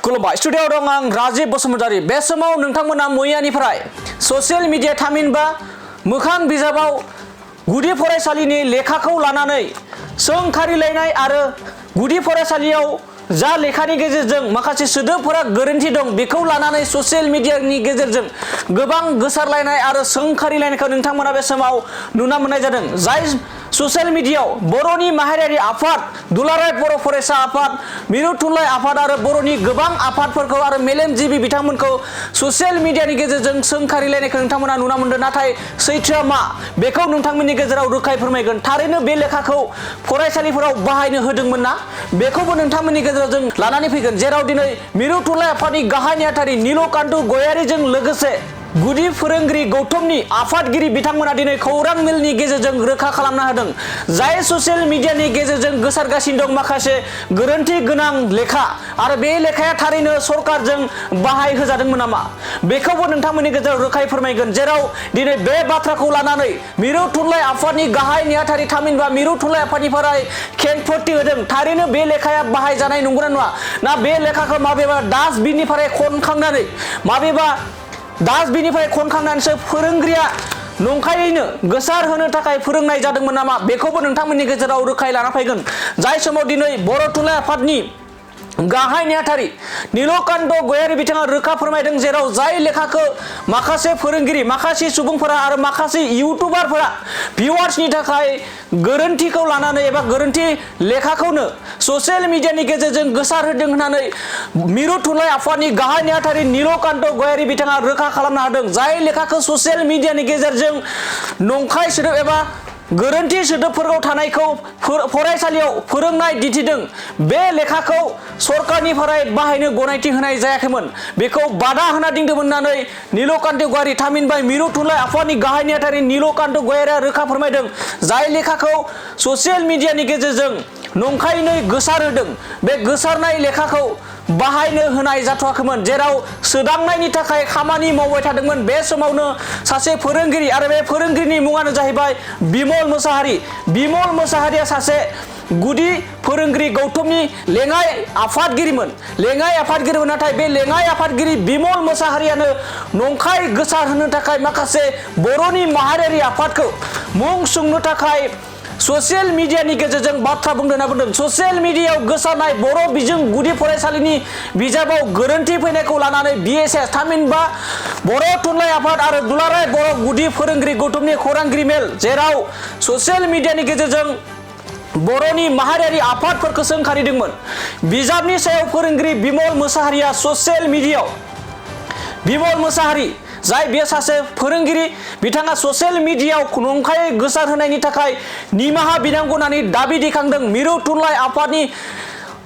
खुलुमबाय स्टुडियोआव दं आं राजीब बसुमतारी। बे समाव नोंथांमोना मैयानिफ्राय ससियेल मिडिया थामहिनबा मोखां बिजाबाव गुदि फरायसालिनि लेखाखौ लानानै सोंखारिलायनाय आरो गुदि फरायसालियाव जा लेखानि गेजेरजों माखासे सोदोबफोरा गोरोन्थि दं बेखौ लानानै ससियेल मिडियानि गेजेरजों गोबां गोसारलायनाय आरो सोंखारिलायनायखौ नोंथांमोना बे समाव नुना मोननाय जादों। जाय ससियेल मिडियायाव बर'नि माहारियारि आफाद, दुलाराय बर' फरायसा आफाद, मिरु थुनलाइ आफाद आरो बर'नि गोबां आफादफोरखौ आरो मेलेमजिबि बिथांमोनखौ ससियेल मिडियानि गेजेरजों सोंखारिलायनायखौ नोंथांमोना नुना मोनदों। नाथाय सैथोआ मा बेखौ नोंथांमोननि गेजेराव रोखायै फोरमायगोन। थारैनो बे लेखाखौ फरायसालिफोराव बाहायनो होदोंमोन ना? बेखौबो नोंथांमोननि गेजेराव जों लानानै फैगोन। जेराव दिनै मिरु थुनलाइ आफादनि गाहाय नेहाथारि नीलकान्त गयारीजों लोगोसे गुदि फोरोंगिरि गौतमनि आफादगिरि बिथांमोना दिनै खौरां मेलनि गेजेरजों रोखा खालामना होदों। जाय ससियेल मिडियानि गेजेरजों गोसारगासिनो दं माखासे गोरोन्थि गोनां लेखा आरो बे लेखाया थारैनो सरकारजों बाहाय होजादोंमोन नामा बेखौबो नोंथांमोननि गेजेराव रोखायै फोरमायगोन। जेराव दिनै बे बाथ्राखौ लानानै मिरु थुनलाइ आफादनि गाहाय नेहाथारि थामहिनबा मिरु थुनलाइ आफादनिफ्राय खेंफोरथि होदों। थारैनो बे लेखाया बाहायजानाय नंगौना नङा, ना बे लेखाखौ माबेबा डास्टबिननिफ्राय खनखांनानै माबेबा डास्टबिननिफ्राय खनखांनानैसो फोरोंगिरिया नंखायैनो गोसार होनो थाखाय फोरोंनाय जादोंमोन नामा बेखौबो नोंथांमोननि गेजेराव रोखायै लाना फैगोन। जाय समाव दिनै बर' थुनलाइ आफादनि गाहाय नेहाथारि नीलकान्त गयारी बिथाङा रोखा फोरमायदों। जेराव जाय लेखाखौ माखासे फोरोंगिरि, माखासे सुबुंफोरा आरो माखासे इउटुबारफोरा भिउवार्सनि थाखाय गोरोन्थिखौ लानानै एबा गोरोन्थि लेखाखौनो ससियेल मिडियानि गेजेरजों गोसार होदों होननानै मिरु थुनलाइ आफादनि गाहाय नेहाथारि नीलकान्त गयारी बिथाङा रोखा खालामनो हादों। जाय लेखाखौ ससियेल मिडियानि गेजेरजों नंखाय सोदोब एबा गोरोन्थि सोदोबफोरखौ थानायखौ फरायसालियाव फोरोंनाय दिन्थिदों। बे लेखाखौ सरकारनिफ्राय बाहायनो गनायथि होनाय जायाखैमोन, बेखौ बादा होना दिंदोंमोन होननानै नीलकान्त गयारी थामहिनबा मिरु थुनलाइ आफादनि गाहाय नेहाथारि नीलकान्त गयारीआ रोखा फोरमायदों। जाय लेखाखौ ससियेल मिडियानि गेजेरजों नंखायैनो गोसार होदों बे गोसारनाय लेखाखौ बाहायनो होनाय जाथ'वाखैमोन। जेराव सोदांनायनि थाखाय खामानि मावबाय थादोंमोन बे समावनो सासे फोरोंगिरि, आरो बे फोरोंगिरिनि मुङानो जाहैबाय बिमल मोसाहारि। बिमल मोसाहारिया सासे गुदि फोरोंगिरि गौतमनि लेङाइ आफादगिरिमोन। नाथाय बे लेङाइ आफादगिरि बिमल मोसाहारियानो नंखाय गोसार होनो थाखाय माखासे बर'नि माहारियारि आफादखौ मुं सुंनो थाखाय ससियेल मिडियानि गेजेरजों बाथ्रा बुंदों ना बुंदों। ससियेल मिडियायाव गोसारनाय बर' बिजों गुदि फरायसालिनि बिजाबाव गोरोन्थि फैनायखौ लानानै BSS थामहिनबा बर' थुनलाइ आफाद आरो दुलाराय बर' गुदि फोरोंगिरि गौतमनि खौरांगिरि मेल, जेराव ससियेल मिडियानि गेजेरजों बर'नि माहारियारि आफादफोरखौ सोंखारिदोंमोन। बिजाबनि सायाव फोरोंगिरि बिमल मोसाहारिया ससियेल मिडियायाव बिमल मोसाहारि जाय बेयो सासे फोरोंगिरि, बिथाङा ससियेल मिडियायाव नंखायै गोसार होनायनि थाखाय निमाहा बिनांगौ होननानै दाबि दैखांदों। मिरु थुनलाइ आफादनि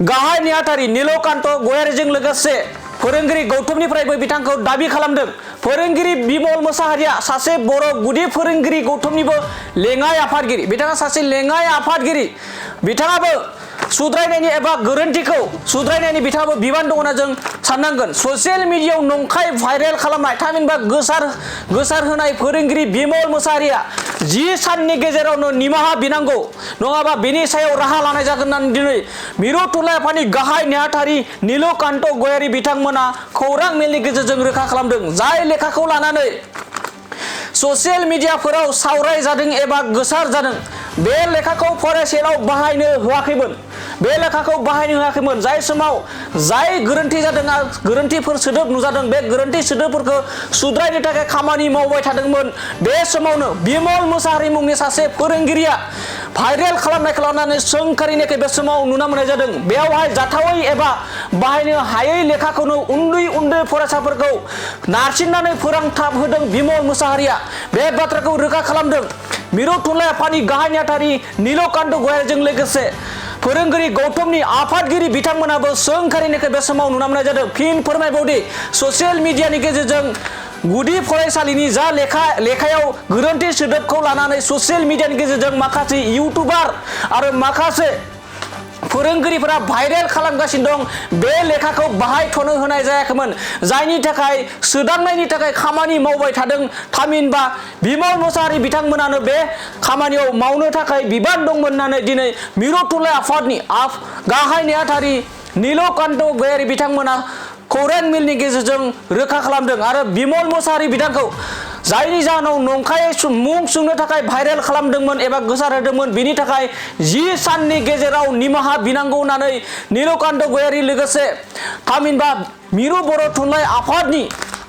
गाहाय नेहाथारि नीलकान्त गयारीजों लोगोसे फोरोंगिरि गौतमनिफ्रायबो बिथांखौ दाबि खालामदों। फोरोंगिरि बिमल मोसाहारिया सासे बर' गुदि फोरोंगिरि गौतमनिबो लेङाइ आफादगिरि। बिथाङा सासे लेङाइ आफादगिरि, बिथाङाबो सुद्रायनायनि एबा गोरोन्थिखौ सुद्रायनायनि बिथाङाबो बिबान दङ होनना जों साननांगोन। ससियेल मिडियायाव नंखाय भाइरेल खालामनाय थामहिनबा गोसार होनाय फोरोंगिरि बिमल मोसाहारिया 10 साननि गेजेरावनो निमाहा बिनांगौ, नङाबा बेनि सायाव राहा लानाय जागोन होननानै दिनै मिरु थुनलाइ आफादनि गाहाय नेहाथारि नीलकान्त गयारी बिथांमोना खौरां मेलनि गेजेरजों रोखा खालामदों। जाय लेखाखौ लानानै ससियेल मिडियाफोराव सावराय जादों एबा गोसार जादों बे लेखाखौ फरायसालियाव बाहायनो होआखैमोन। बे लेखाखौ बाहायनो होआखैमोन। जाय समाव जाय गोरोन्थि जादों, गोरोन्थिफोर सोदोब नुजादों, बे गोरोन्थि सोदोबफोरखौ सुद्रायनो थाखाय खामानि मावबाय थादोंमोन। बे समावनो बिमल मोसाहारि मुंनि सासे फोरोंगिरिया भाइरेल खालामनायखौ लानानै सोंखारिनायखौ बे समाव नुना मोननाय जादों। बेयावहाय जाथावै एबा बाहायनो हायै लेखाखौनो उन्दै फरायसाफोरखौ नारसिननानै फोरोंथाब होदों बिमल मोसाहारिया। बे बाथ्राखौ रोखा खालामदों मिरु थुनलाइ आफादनि गाहाय नेहाथारि नीलकान्त गयारीजों लोगोसे फोरोंगिरि गौतमनि आफादगिरि बिथांमोनाबो सोंखारिनायखौ बे समाव नुना मोननाय जादों। फिन फोरमायबावदि ससियेल मिडियानि गेजेरजों गुदि फरायसालिनि जा लेखायाव गोरोन्थि सोदोबखौ लानानै ससियेल मिडियानि गेजेरजों माखासे इउटुबार आरो माखासे फोरोंगिरिफोरा भाइरेल खालामगासिनो दं। बे लेखाखौ बाहायथ'नो होनाय जायाखैमोन, जायनि थाखाय सोदांनायनि थाखाय खामानि मावबाय थादों। थामहिनबा बिमल मोसाहारि बिथांमोनानो बे खामानियाव मावनो थाखाय बिबान दंमोन होननानै दिनै मिरु थुनलाइ आफादनि गाहाय नेहाथारि नीलकान्त गयारी बिथांमोना खौरां मेलनि गेजेरजों रोखा खालामदों आरो बिमल मुसाहारि बिथांखौ जायनि जाहोनाव नंखायै मुं सुनो थाखाय भाइरेल खालामदोंमोन एबा गोसारहोदोंमोन बिनि थाखाय 10 साननि गेजेराव निमाहा बिनांगौ होननानै नीलकान्त गयारी लोगोसे थामहिनबा मिरु बर' थुनलाइ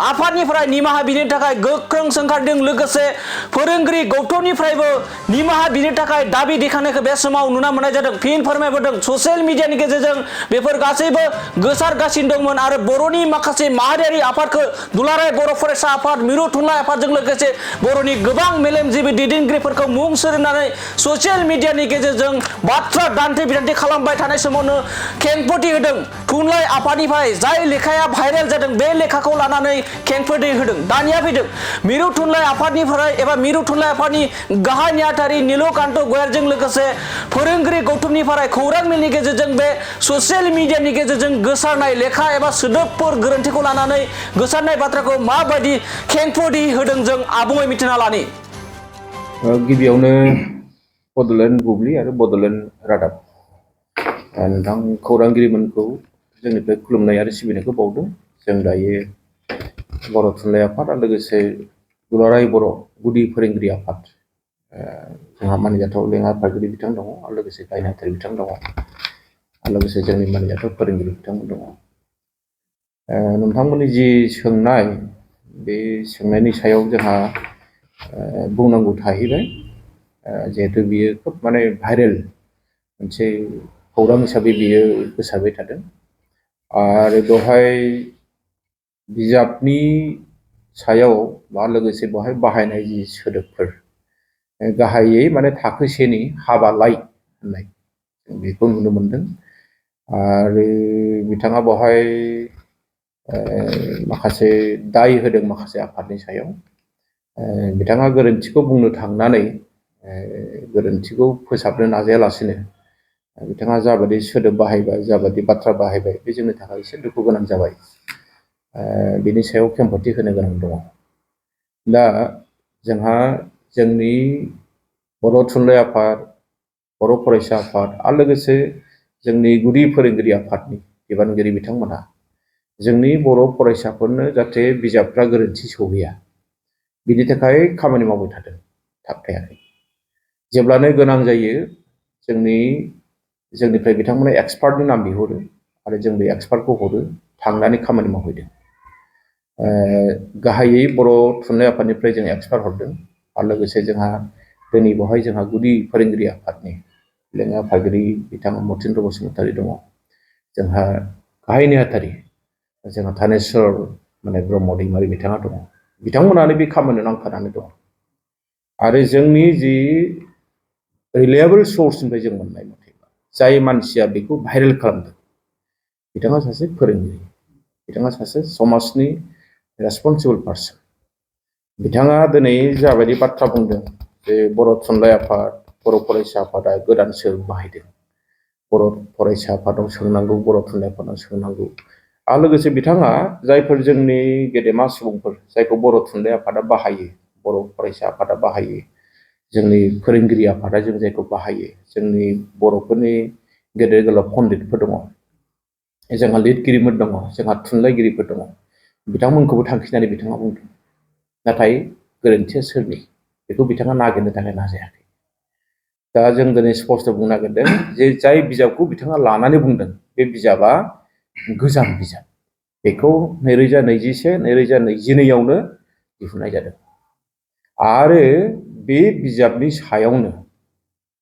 आफादनिफ्राय निमाहा बिनो थाखाय गोख्रों सोंखारदों लोगोसे फोरोंगिरि गौतमनिफ्रायबो निमाहा बिनो थाखाय दाबि दैखांनायखौ बे समाव नुना मोननाय जादों। फिन फोरमायबोदों ससियेल मिडियानि गेजेरजों बेफोर गासैबो गोसारगासिनो दंमोन आरो बर'नि माखासे माहारियारि आफादखौ दुलाराय बर' फरायसा आफाद मिरु थुनलाइ आफादजों लोगोसे बर'नि गोबां मेलेमजिबि दैदेनगिरिफोरखौ मुं सोरनानै ससियेल मिडियानि गेजेरजों बाथ्रा दान्थे बिदान्थे खालामबाय थानाय समावनो खेंफोरथि होदों। थुनलाइ आफादनिफ्राय जाय लेखाया भाइरेल जादों बे लेखाखौ लानानै खेंफोरथि होदों। दानिया फैदों मिरु थुनलाइ आफादनिफ्राय एबा मिरु थुनलाइ आफादनि गाहाय नेहाथारि नीलकान्त गयारीजों लोगोसे फोरोंगिरि गौतमनिफ्राय खौरां मेलनि गेजेरजों बे ससियेल मिडियानि गेजेरजों गोसारनाय लेखा एबा सोदोबफोर गोरोन्थिखौ लानानै गोसारनाय बाथ्राखौ माबायदि खेंफोरथि होदों जों आबुङै मिथिना लानि। गिबियावनो बड'लेण्ड बुब्लि आरो बड'लेण्ड रादाब नोंथां खौरांगिरिमोनखौ जोंनिफ्राय खुलुमनाय आरो सिबिनायखौ बावदों। जों दायो बर' थुनलाइ आफाद आरो लोगोसे दुलाराय बर' गुदि फोरोंगिरि आफाद जोंहा मानिजाथाव लेङा आफादगिरि बिथां दङ आरो लोगोसे गाहाय नेहाथारि बिथां दङ आरो लोगोसे जोंनि मानिजाथाव फोरोंगिरि बिथांमोन दङ। नोंथांमोननि जि सोंनाय बे सोंनायनि सायाव जोंहा बुंनांगौ थाहैबाय जिहेतु बियो खोब माने भाइरेल मोनसे खौरां हिसाबै बियो गोसारबाय थादों आरो बेवहाय बिजाबनि सायाव बा लोगोसे बेवहाय बाहायनाय जि सोदोबफोर गाहायै माने थाखो सेनि हाबालाय होननाय जों बेखौ नुनो मोनदों आरो बिथाङा बेवहाय माखासे दाय होदों माखासे आफादनि सायाव। बिथाङा गोरोन्थिखौ बुंनो थांनानै गोरोन्थिखौ फोसाबनो नाजायालासिनो बिथाङा जाबायदि सोदोब बाहायबाय जाबायदि बाथ्रा बाहायबाय बे जोंनि थाखाय एसे दुखु गोनां जाबाय। बिनि सायाव खेंफोरथि होनो गोनां दङ। दा जोंहा जोंनि बर' थुनलाइ आफाद बर' फरायसा आफाद आरो लोगोसे जोंनि गुदि फोरोंगिरि आफादनि बिबानगिरि बिथांमोनहा जोंनि बर' फरायसाफोरनो जाहाथे बिजाबफ्रा गोरोन्थि सौहैया बिनि थाखाय खामानि मावबाय थादों थाबथायाखै। जेब्लानो गोनां जायो जोंनिफ्राय बिथांमोना एक्सपार्टनि नाम बिहरो आरो जों बे एक्सपार्टखौ हरो थांनानै खामानि मावहैदों। गाहायै बर' थुनलाइ आफादनिफ्राय जों एक्सपार्ट हरदों आरो लोगोसे जोंहा दिनै बेवहाय जोंहा गुदि फोरोंगिरि आफादनि लेङाइ आफादगिरि बिथां मथिन्द्र बसुमतारी दङ। जोंहा गाहाय नेहाथारि जोंहा थानेस्वर ब्रह्म दैमारि बिथाङा दङ। बिथांमोनानो बे खामानियाव नांथानानै दङ आरो जोंनि जि रिलायेबल सर्सनिफ्राय जों मोननाय मथे जाय मानसिया बेखौ भाइरेल खालामदों बिथाङा सासे फोरोंगिरि, बिथाङा सासे समाजनि रेसपन्सिबल पार्सन। बिथाङा दिनै जाबायदि बाथ्रा बुंदों जे बर' थुनलाइ आफाद बर' फरायसा आफादा गोदान सोदोब बाहायदों, बर' फरायसा आफादाव सोंनांगौ बर' थुनलाइ आफादाव सोंनांगौ आरो लोगोसे बिथाङा जायफोर जोंनि गेदेमा सुबुंफोर जायखौ बर' थुनलाइ आफादा बाहायो, बर' फरायसा आफादा बाहायो, जोंनि फोरोंगिरि आफादा जों जायखौ बाहायो, जोंनि बर'फोरनि गेदेर गोलाव पण्डितफोर दङ, जोंहा लिरगिरिफोर दङ, जोंहा थुनलाइगिरिफोर दङ, बिथांमोनखौबो थांखिनानै बिथाङा बुंदों। नाथाय गोरोन्थिया सोरनि बेखौ बिथाङा नागिरनो थाखाय नाजायाखै। दा जों दिनै स्पष्ट बुंनो नागिरदों जे जाय बिजाबखौ बिथाङा लानानै बुंदों बे बिजाबा गोजाम बिजाब। बेखौ 2021-2022आवनो दिहुननाय जादों आरो बे बिजाबनि सायावनो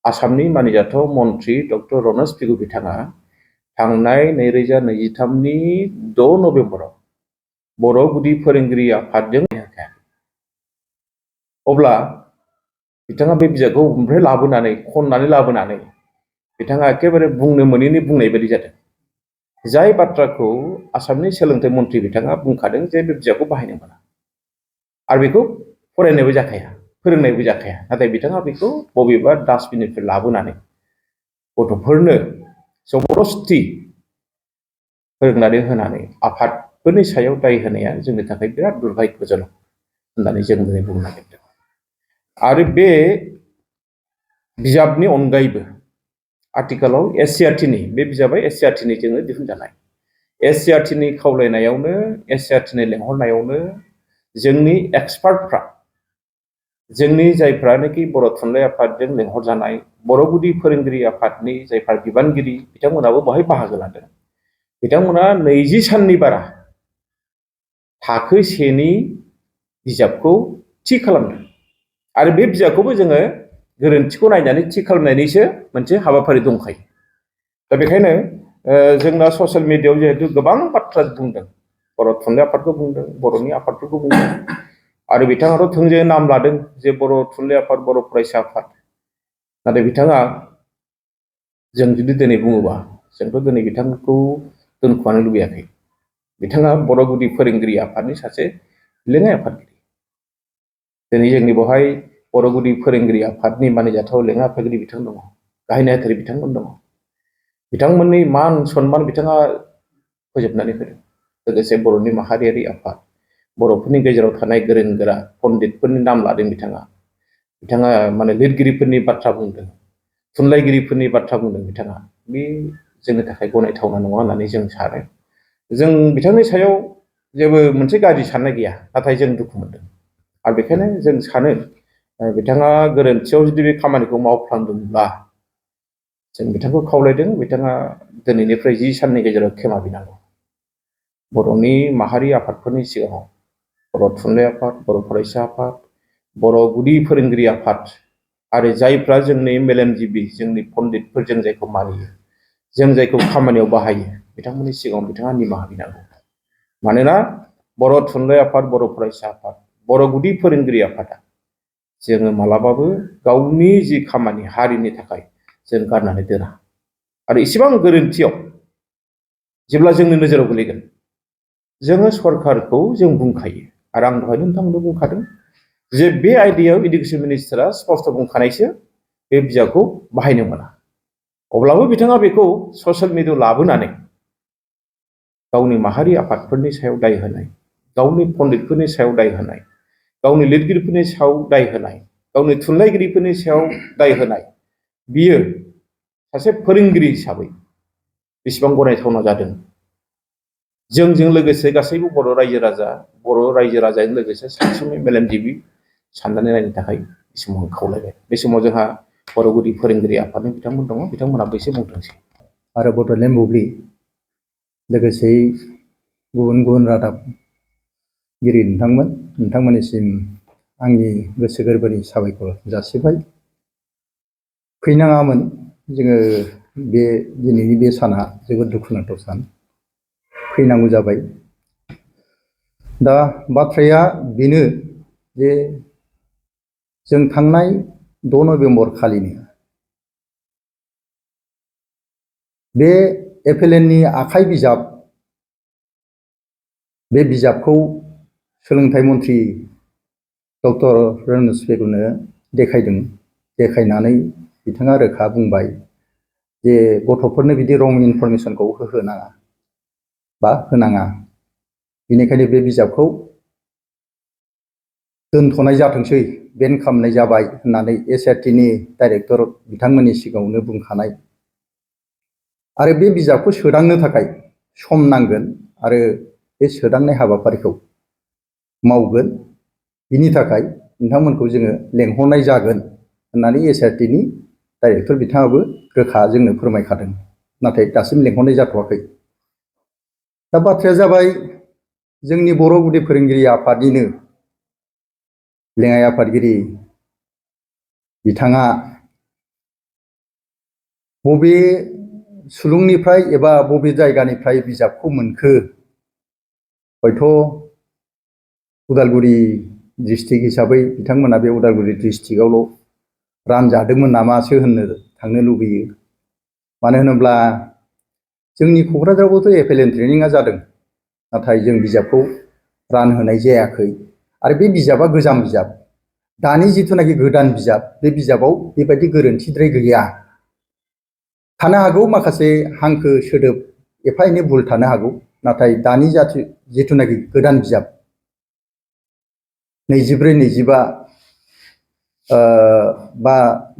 आसामनि मानिजाथाव मन्त्रि डक्टर रनज पेगु बिथाङा थांनाय 2023नि 6 नभेम्बराव बर' गुदि फोरोंगिरि आफादजों अब्ला बिथाङा बे बिजाबखौ ओमफ्राय लाबोनानै खननानै लाबोनानै बिथाङा एखेबारे बुंनो मोनैनि बुंनाय बायदि जादों। जाय बाथ्राखौ आसामनि सोलोंथाइ मन्त्रि बिथाङा बुंखादों जे बे बिजाबखौ बाहायनो मोना आरो बेखौ फरायनायबो जाखाया, फोरोंनायबो जाखाया, नाथाय बिथाङा बेखौ बबेबा डास्टबिननिफ्राय लाबोनानै गथ'फोरनो जबरदस्ति फोरोंनानै होनानै आफादफोरनि सायाव दाय होनाया जोंनि थाखाय बिराद दुर्भाग्यजनक होननानै जों दिनै बुंनो नागिरदों। आरो बे बिजाबनि अनगायैबो आथिखालाव एससिआरटिनि बे बिजाबा एससिआरटिनि जोङो दिहुनजानाय SCRT नि खावलायनायावनो SCRT नि लेंहरनायावनो जोंनि एक्सपार्टफ्रा जोंनि जायफ्रानोखि बर' थुनलाइ आफादजों लेंहरजानाय बर' गुदि फोरोंगिरि आफादनि जायफ्रा बिबानगिरि बिथांमोनाबो बाहाय बाहागो लादों। बिथांमोना 20 साननि बारा थाखो 1नि बिजाबखौ थि खालामदों आरो बे बिजाबखौबो जोङो गोरोन्थिखौ नायनानै थि खालामनायनिसो मोनसे हाबाफारि दंखायो। दा बेखायनो जोंना ससियेल मिडियायाव जिहेतु गोबां बाथ्रा बुंदों, बर' थुनलाइ आफादखौ बुंदों, बर'नि आफादफोरखौ बुंदों आरो बिथाङाथ' थोंजोङै नाम लादों जे बर' थुनलाइ आफाद, बर' फरायसा आफाद। नाथाय बिथाङा जों जुदि दिनै बुङोबा जोंथ' दिनै बिथांखौ दोनखुमानो लुबैयाखै। बिथाङा बर' गुदि फोरोंगिरि आफादनि सासे लेङाइ आफादगिरि। दिनै जोंनि बेवहाय बर' गुदि फोरोंगिरि आफादनि मानिजाथाव लेङाइ आफादगिरि बिथां दङ, गाहाय नेहाथारि बिथांमोन दङ। बिथांमोननि मान सन्मान बिथाङा फोजोबनानै होदों। लोगोसे बर'नि माहारियारि आफाद, बर'फोरनि गेजेराव थानाय गोरों गोरा पण्डितफोरनि नाम लादों बिथाङा। बिथाङा माने लिरगिरिफोरनि बाथ्रा बुंदों, थुनलाइगिरिफोरनि बाथ्रा बुंदों बिथाङा। बे जोंनि थाखाय गनायथावना नङा होननानै जों सानो। जों बिथांनि सायाव जेबो मोनसे गाज्रि साननाय गैया, नाथाय जों दुखु मोनदों आरो बेखायनो जों सानो बिथाङा गोरोन्थियाव जुदि बे खामानिखौ मावफ्लांदोंब्ला जों बिथांखौ खावलायदों बिथाङा दिनैनिफ्राय 10 साननि गेजेराव क्षमा बिनांगौ। बर'नि माहारि आफादफोरनि सिगाङाव बर' थुनलाइ आफाद, बर' फरायसा आफाद, बर' गुदि फोरोंगिरि आफाद आरो जायफ्रा जोंनि मेलेमजिबि, जोंनि पण्डितफोर, जों जायखौ मानियो, जों जायखौ खामानियाव बाहायो, बिथांमोननि सिगाङाव बिथाङा निमाहा बिनांगौ। मानोना बर' थुनलाइ आफाद, बर' फरायसा आफाद, बर' गुदि फोरोंगिरि आफादा जोङो मालाबाबो गावनि जि खामानि हारिनि थाखाय जों गारनानै दोना आरो इसेबां गोरोन्थियाव जेब्ला जोंनि नोजोराव गोलैगोन जोङो सरकारखौ जों बुंखायो आरो आं दहायनो नोंथांमोननो बुंखादों जे बे आयदायाव इडुकेसन मिनिस्टारा स्पष्ट बुंखानायसो बे बिजाबखौ बाहायनो मोना। अब्लाबो बिथाङा बेखौ ससियेल मिडियायाव लाबोनानै गावनि माहारि आफादफोरनि सायाव दाय होनाय, गावनि पण्डितफोरनि सायाव दाय होनाय, गावनि लिरगिरिफोरनि सायाव दाय होनाय, गावनि थुनलाइगिरिफोरनि सायाव दाय होनाय, बियो सासे फोरोंगिरि हिसाबै बेसेबां गनायथावना जादों। जोंजों लोगोसे गासैबो बर' रायजो राजाजों लोगोसे सानसुमै मेलेमजिबि साननानै नायनो थाखाय बे समाव खावलायबाय। बे समाव जोंहा बर' गुदि फोरोंगिरि आफादनि बिथांमोन दङ, बिथांमोनहाबो एसे बुंथोंसै। आरो बड'लेण्ड बुब्लि लोगोसे गुबुन गुबुन रादाबगिरि नोंथांमोननिसिम आंनि गोसो गोरबोनि साबायखर जासिबाय। फैनाङामोन, जोङो दिनैनि बे साना जोबोद दुखुनांथाव सान, फैनांगौ जाबाय। दा बाथ्राया बेनो जे जों थांनाय 6 नभेम्बर खालिनो बे FLNनि आखाइ बिजाब, बे बिजाबखौ सोलोंथाइ मन्त्रि डक्टर रनज पेगुनो देखायदों। देखायनानै बिथाङा रोखा बुंबाय जे गथ'फोरनो बिदि रं इनफरमेसनखौ होनाङा बा होनाङा, बेनिखायनो बे बिजाबखौ दोनथ'नाय जाथोंसै, बेन खालामनाय जाबाय होननानै SRTनि डाइरेक्टर बिथांमोननि सिगाङावनो बुंखानाय। आरो बे बिजाबखौ सोदांनो थाखाय सम नांगोन आरो बे सोदांनाय हाबाफारिखौ मावगोन, बिनि थाखाय नोंथांमोनखौ जोङो लेंहरनाय जागोन होननानै SRTनि डाइरेक्टर बिथाङाबो रोखा जोंनो फोरमायखादों। नाथाय दासिम लेंहरनाय जाथ'वाखै। दा बाथ्राया जाबाय जोंनि बर' गुदि फोरोंगिरि आफादनिनो लेङाइ आफादगिरि बिथाङा बबे सुलुंनिफ्राय एबा बबे जायगानिफ्राय बिजाबखौ मोनखो, हयथ' उदालगुरि डिस्ट्रिक्ट हिसाबै बिथांमोना बे उदालगुरि डिस्ट्रिक्टआवल' रानजादोंमोन नामासो होननो थांनो लुबैयो। मानो होनोब्ला जोंनि क'क्राझारावबोथ' FLN ट्रेनिंआ जादों, नाथाय जों बिजाबखौ रानहोनाय जायाखै। आरो बे बिजाबा गोजाम बिजाब। दानि जिथुनाखि गोदान बिजाब, बे बिजाबाव बेबायदि गोरोन्थिद्राय गैया। थानो हागौ माखासे हांखो सोदोब एफा एनै भुल थानो हागौ, नाथाय दानि जिथुनाखि गोदान बिजाब 24-25 बा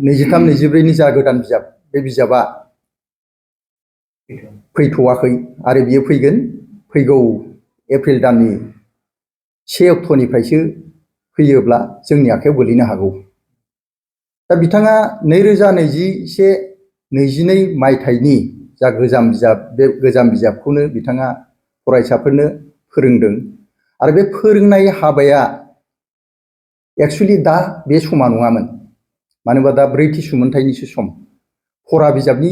23-24नि जा गोदान बिजाब, बे बिजाबा फैथ'वाखै आरो बियो फैगोन फैगौ एप्रिल दाननि 1 अक्ट'निफ्रायसो फैयोब्ला जोंनि आखायाव गोलैनो हागौ। दा बिथाङा 2021-22 मायथाइनि जा गोजाम बिजाब बे गोजाम बिजाबखौनो बिथाङा फरायसाफोरनो फोरोंदों आरो बे फोरोंनाय हाबाया एक्चुअलि दा बे समा नङामोन। मानो होनबा दा ब्रैथि सुमोनथाइनिसो सम। फरा बिजाबनि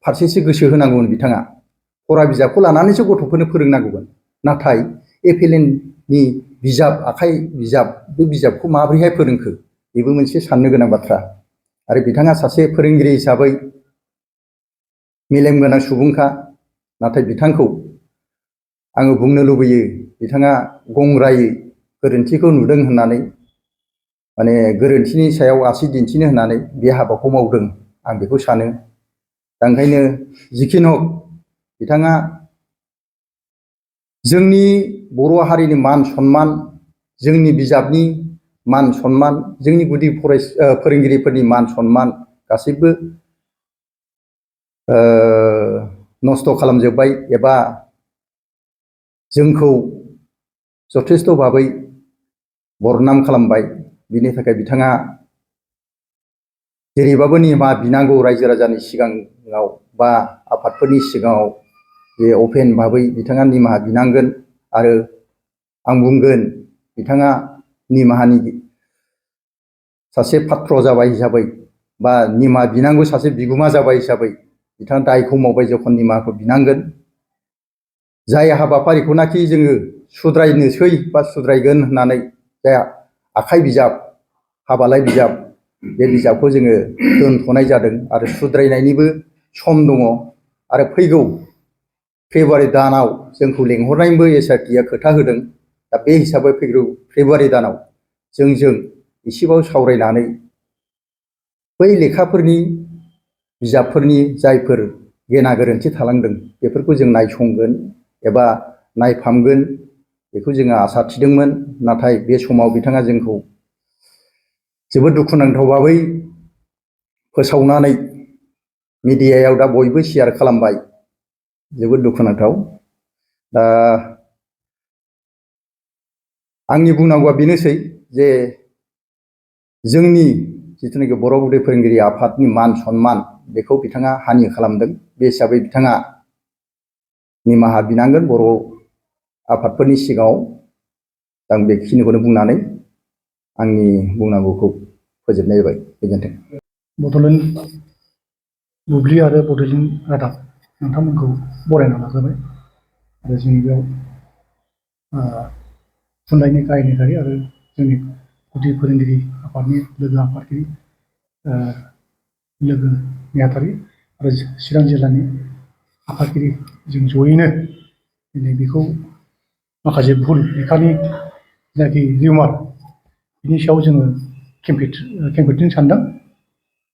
फारसेसो गोसो होनांगौमोन बिथाङा। फरा बिजाबखौ लानानैसो गथ'फोरनो फोरोंनांगौमोन। नाथाय एफएलएननि बिजाब आखाइ बिजाब बे बिजाबखौ माबोरैहाय फोरोंखो बेबो मोनसे साननो गोनां बाथ्रा। आरो बिथाङा सासे फोरोंगिरि हिसाबै मेलेम गोनां सुबुंखा। नाथाय बिथांखौ आङो बुंनो लुबैयो बिथाङा गंग्रायै गोरोन्थिखौ नुदों होननानै माने गोरोन्थिनि सायाव आसि दिन्थिनो होननानै बे हाबाखौ मावदों आं बेखौ सानो। दा ओंखायनो जिखिनि हक बिथाङा जोंनि बर' हारिनि मान सन्मान, जोंनि बिजाबनि मान सन्मान, जोंनि गुदि फोरोंगिरिफोरनि मान सन्मान गासैबो नस्थ' खालामजोब्बाय एबा जोंखौ जथेस्थ' भाबै बरनाम खालामबाय। बिनि थाखाय बिथाङा जेरैबाबो निमाहा बिनांगौ रायजो राजानि सिगाङाव बा आफादफोरनि सिगाङाव जे अपेन भाबै बिथाङा निमाहा बिनांगोन। आरो आं बुंगोन बिथाङा निमाहानि सासे पात्र जाबाय हिसाबै बा निमाहा बिनांगौ सासे बिगुमा जाबाय हिसाबै बिथाङा दायखौ मावबाय जखन निमाहाखौ बिनांगोन। जाय हाबाफारिखौनाखि जोङो सुद्रायनोसै बा सुद्रायगोन होननानै जाय आखाइ बिजाब हाबालाय बिजाब बे बिजाबखौ जोङो दोनथ'नाय जादों आरो सुद्रायनायनिबो सम दङ। आरो फैगौ फेब्रुवारि दानाव जोंखौ लेंहरनायनिबो एसआरटिआ खोथा होदों। दा बे हिसाबै फैगौ फेब्रुवारि दानाव जोंजों एसेबाव सावरायनानै बै लेखाफोरनि बिजाबफोरनि जायफोर गेना गोरोन्थि थालांदों बेफोरखौ जों नायसंगोन एबा नायफामगोन बेखौ जोङो आसा थिदोंमोन। नाथाय बे समाव बिथाङा जोंखौ जोबोद दुखुनांथाव भाबै फोसावनानै मिडियायाव दा बयबो शेयार खालामबाय। जोबोद दुखुनांथाव। दा आंनि बुंनांगौआ बेनोसै जे जोंनि जिथुनाखि बर' गुदि फोरोंगिरि आफादनि मान सन्मान बेखौ बिथाङा हानि खालामदों। बे हिसाबै बिथाङा निमाहा बिनांगोन बर' आफादफोरनि सिगाङाव। आं बेखिनिखौनो बुंनानै आंनि बुंनांगौखौ फोजोबनाय जाबाय। गोजोन्थों। बड'लेण्ड बुब्लि आरो बड'लेण्ड रादाब नोंथांमोनखौ बरायना लाग्रोबाय। आरो जोंनि बेयाव थुनलाइनि गाहाय नेहाथारि आरो जोंनि गुदि फोरोंगिरि आफादनि लोगो आफादगिरि लोगो नेहाथारि आरो चिरां जिल्लानि आफादगिरि जों जयैनो दिनै बेखौ माखासे भुल लेखानि जायखि रिउमार बिनि सायाव जोङो खेंफेरथिनो सानदों।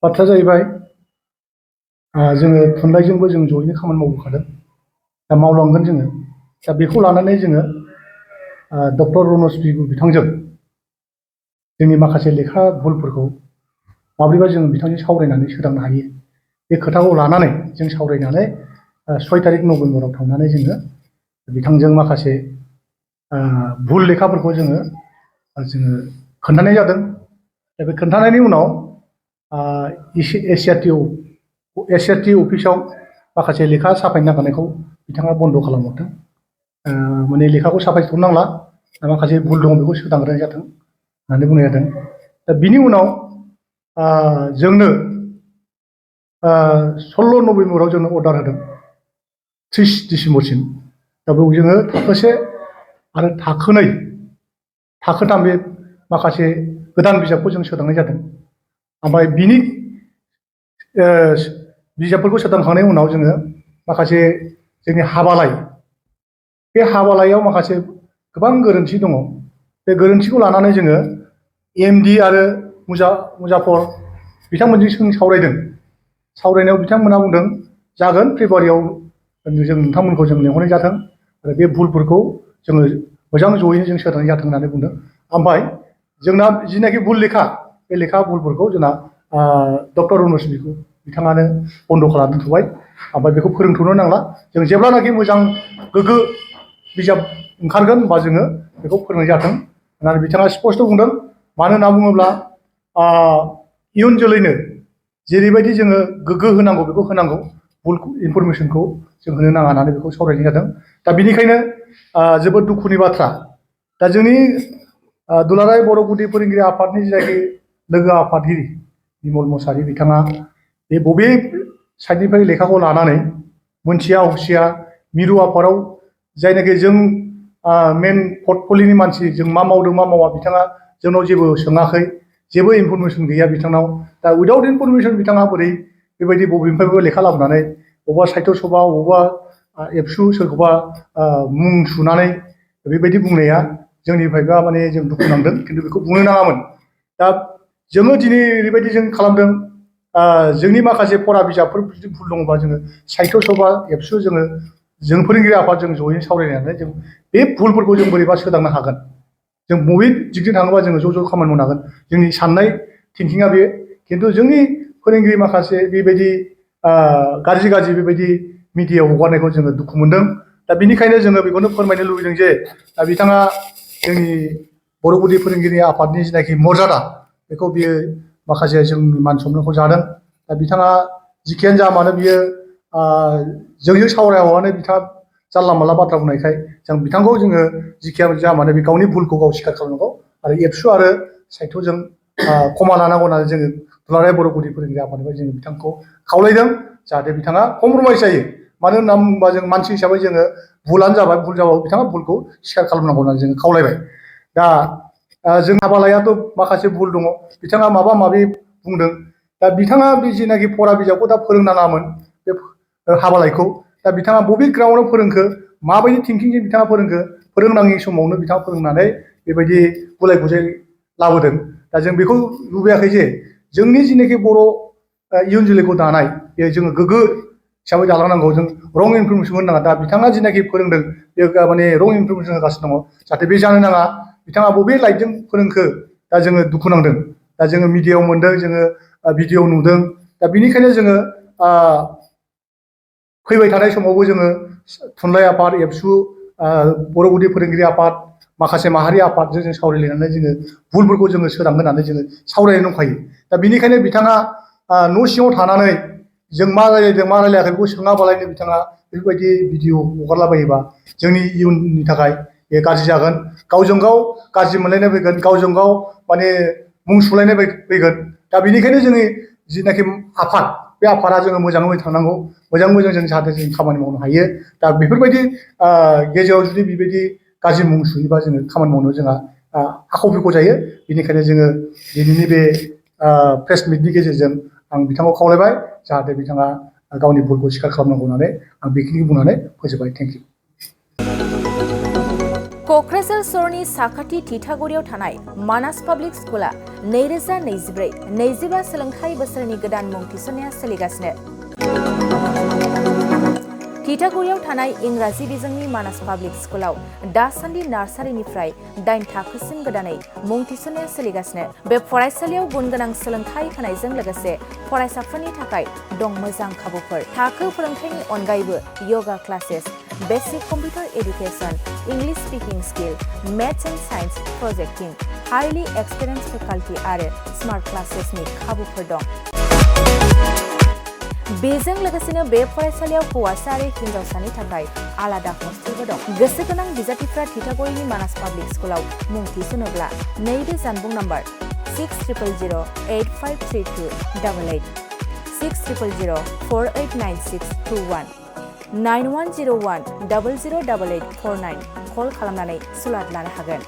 बाथ्राया जाहैबाय जोङो थुनलाइजोंबो जों जयैनो खामानि मावबोखादों। दा मावलांगोन जोङो। दा बेखौ लानानै जोङो डक्टर रनज पेगु बिथांजों जोंनि माखासे लेखा भुलफोरखौ माब्रैबा जों बिथांजों सावरायनानै सोदांनो हायो बे खोथाखौ लानानै जों सावरायनानै 6 तारिख नभेम्बराव थांनानै जोङो बिथांजों माखासे भुल लेखाफोरखौ जोङो खोन्थानाय जादों। दा बे खोन्थानायनि उनाव एसआरटि अफिसाव माखासे लेखा साफायनो नागिरनायखौ बिथाङा बन्द' खालामहरदों। माने लेखाखौ साफायथ'नांला, माखासे भुल दङ बेखौ सोदांनाय जाथों होननानै बुंनाय जादों। दा बिनि उनाव जोंनो 16 नभेम्बराव जोंनो अर्डार होदों 30 डिसेम्बरसिम। दा बेयाव जोङो थाखोसे आरो थाखोथाम बे माखासे गोदान बिजाबखौ जों सोदांनाय जादों। ओमफ्राय बिनि बिजाबफोरखौ सोदांखांनायनि उनाव जोङो माखासे जोंनि हाबालाइ बे हाबालाइयाव माखासे गोबां गोरोन्थि दङ। बे गोरोन्थिखौ लानानै जोङो एमडि आरो मुजाफर बिथांमोनजों जों सावरायदों। सावरायनायाव बिथांमोनहा बुंदों जागोन फेब्रुवारियाव जों नोंथांमोनखौ जों लेंहरनाय जाथों आरो बे भुलफोरखौ जोङो मोजां जयैनो जों सोदांनाय जाथों होननानै बुंदों। ओमफ्राय जोंना जिनाखि भुल लेखा बे लेखा भुलफोरखौ जोंना डक्टर रनज पेगु बिथाङानो बन्द' खालामना दोनथ'बाय। ओमफ्राय बेखौ फोरोंथ'नो नांला जों जेब्लानाखि मोजां गोग्गो बिजाब ओंखारगोन होनबा जोङो बेखौ फोरोंनाय जाथों होननानै बिथाङा स्पष्ट बुंदों मानो होनना बुङोब्ला इयुन जोलैनो जेरैबायदि जोङो गोग्गो होनांगौ बेखौ होनांगौ भुल इनफरमेसनखौ जों होनो नाङा होननानै बेखौ सावरायनाय जादों दा बेनिखायनो जोबोद दुखुनि बाथ्रा दा जोंनि दुलाराय बर' गुदि फोरोंगिरि आफादनि जायखि लोगो आफादगिरि बिमल मुसाहारि बिथाङा बे बबे साइडनिफ्राय लेखाखौ लानानै मोनथिया हसिया मिरु आफादाव जायनाखि जों मेन पर्टफलिय'नि मानसि जों मा मावदों मा मावा बिथाङा जोंनाव जेबो सोङाखै जेबो इनफरमेसन गैया बिथांनाव दा उइदाउट इनफरमेसन बिथाङा बोरै बेबायदि बबेनिफ्रायबो लेखा लाबोनानै बबेबा साहित्य सभा बबेबा एबसु सोरखौबा मुं सुनानै बेबायदि बुंनाया जोंनिफ्रायबा माने जों दुखु नांदों खिन्थु बेखौ बुंनो नाङामोन दा जोङो दिनै ओरैबायदि जों खालामदों जोंनि माखासे फरा बिजाबफोर जुदि भुल दङबा जोङो साहित्य सभा एबसु जों फोरोंगिरि आफाद जों जयै सावरायनानै जों बे भुलफोरखौ जों बोरैबा सोदांनो हागोन जों बबे दिगजों थाङोबा जोङो ज' खामानि मावनो हागोन जोंनि साननाय थिंकिंआ बे खिन्थु जोंनि फोरोंगिरि माखासे बेबायदि गाज्रि बेबायदि मिडियायाव हगारनायखौ जोङो दुखु मोनदों दा बेनिखायनो जोङो बेखौनो फोरमायनो लुबैदों जे दा बिथाङा जोंनि बर' गुदि फोरोंगिरि आफादनि जिनाखि मर्यादा बेखौ बियो माखासे जोंनि मान सनमानखौ जादों दा बिथाङा जिखियानो जा मानो बियो जोंजों सावरायाबानो बिथाङा जानला मानला बाथ्रा बुंनायखाय जों बिथांखौ जोङो जिखियानो जा मानो बे गावनि भुलखौ गाव स्वीकार खालामनांगौ आरो एबसु आरो साहित्यजों क्षमा लानांगौ होननानै जोङो दुलाराय बर' गुदि फोरोंगिरि आफादनिफ्राय जोङो बिथांखौ खावलायदों जाहाथे बिथाङा कमप्रमाइस जायो मानो होनना बुङोबा जों मानसि हिसाबै जोङो भुलानो जाबाय भुल जाबाबो बिथाङा भुलखौ स्वीकार खालामनांगौ होननानै जोङो खावलायबाय दा जों हाबालायाथ' माखासे भुल दङ बिथाङा माबा माबि बुंदों दा बिथाङा बे जिनाखि फरा बिजाबखौ दा फोरोंनाङामोन बे हाबालायखौ दा बिथाङा बबे ग्राउन्डआव फोरोंखो माबायदि थिंकिंजों बिथाङा फोरोंखो फोरोंनाङि समावनो बिथाङा फोरोंनानै बेबायदि गुलाय गुजाय लाबोदों दा जों बेखौ लुबैयाखै जे जोंनि जिनाखि बर' इयुन जोलैखौ दानाय बे जोङो गोग्गो हिसाबै दालांनांगौ जों रं इनफरमेसन होनो नाङा दा बिथाङा जिनाखि फोरोंदों बे माने रं इनफरमेसन होगासिनो दङ जाहाथे बे जानो नाङा बिथाङा बबे लाइटजों फोरोंखो दा जोङो दुखु नांदों दा जोङो मिडियायाव मोनदों जोङो भिडिअ नुदों दा बिनिखायनो जोङो फैबाय थानाय समावबो जोङो थुनलाइ आफाद एबसु बर' गुदि फोरोंगिरि आफाद माखासे माहारि आफादजों जों सावरायलायनानै जोङो भुलफोरखौ जोङो सोदांगोन होननानै जोङो सावरायनाय दंखायो दा बिनिखायनो बिथाङा न' सिङाव थानानै जों मा रायलायदों मा रायलायाखै बेखौ सोङाबालायनो बिथाङा बेफोरबायदि भिडिअ हगारलाबायोबा जोंनि इयुननि थाखाय बे गाज्रि जागोन गावजों गाव गाज्रि मोनलायनाय फैगोन गावजों गाव माने मुं सुलायनाय फैगोन दा बेनिखायनो जोंनि जिनाखि आफाद बे आफादा जोङो मोजाङै थांनांगौ मोजां जों जाहाथे जों खामानि मावनो हायो दा बेफोरबायदि गेजेराव जुदि बेबायदि गाज्रि मुं सुयोबा जोङो खामानि मावनो जोंहा आख' फिख' जायो बेनिखायनो जोङो दिनैनि बे प्रेस मिटनि गेजेरजों आं बिथांखौ खावलायबाय जाहाथे बिथाङा गावनि भुलखौ स्वीकार खालामनांगौ होननानै आं बेखिनिखौ बुंनानै फोजोबबाय थेंक इउ क'क्राझार सहरनि साखाथि थिथागुरियाव थानाय मानास पाब्लिक स्कुला 2024-25 सोलोंथाइ बोसोरनि गोदान मुं थिसननाया सोलिगासिनो थिथागुरियाव थानाय इंराजि बिजोंनि मानास पाब्लिक स्कुलाव दासान्दि नार्सारिनिफ्राय 8 थाखोसिम गोदानै मुं थिसननाया सोलिगासिनो बे फरायसालियाव गुन गोनां सोलोंथाइ होनायजों लोगोसे फरायसाफोरनि थाखाय दं मोजां खाबुफोर थाखो फोरोंथायनि अनगायैबो yoga classes basic computer education English speaking skill maths and science projecting highly experience faculty आरो स्मार्ट क्लासेसनि खाबुफोर दं बेजों लोगोसेनो बे फरायसालियाव हौवासा आरो हिन्जावसानि थाखाय आलादा हस्टेलबो दं गोसो गोनां बिजाथिफ्रा थिथागुरिनि मानास पाब्लिक स्कुलाव मुं थिसनोब्ला नैबे जानबुं नाम्बार 6000853288 6000489621 9101008849 कल खालामनानै सुलाद लानो हागोन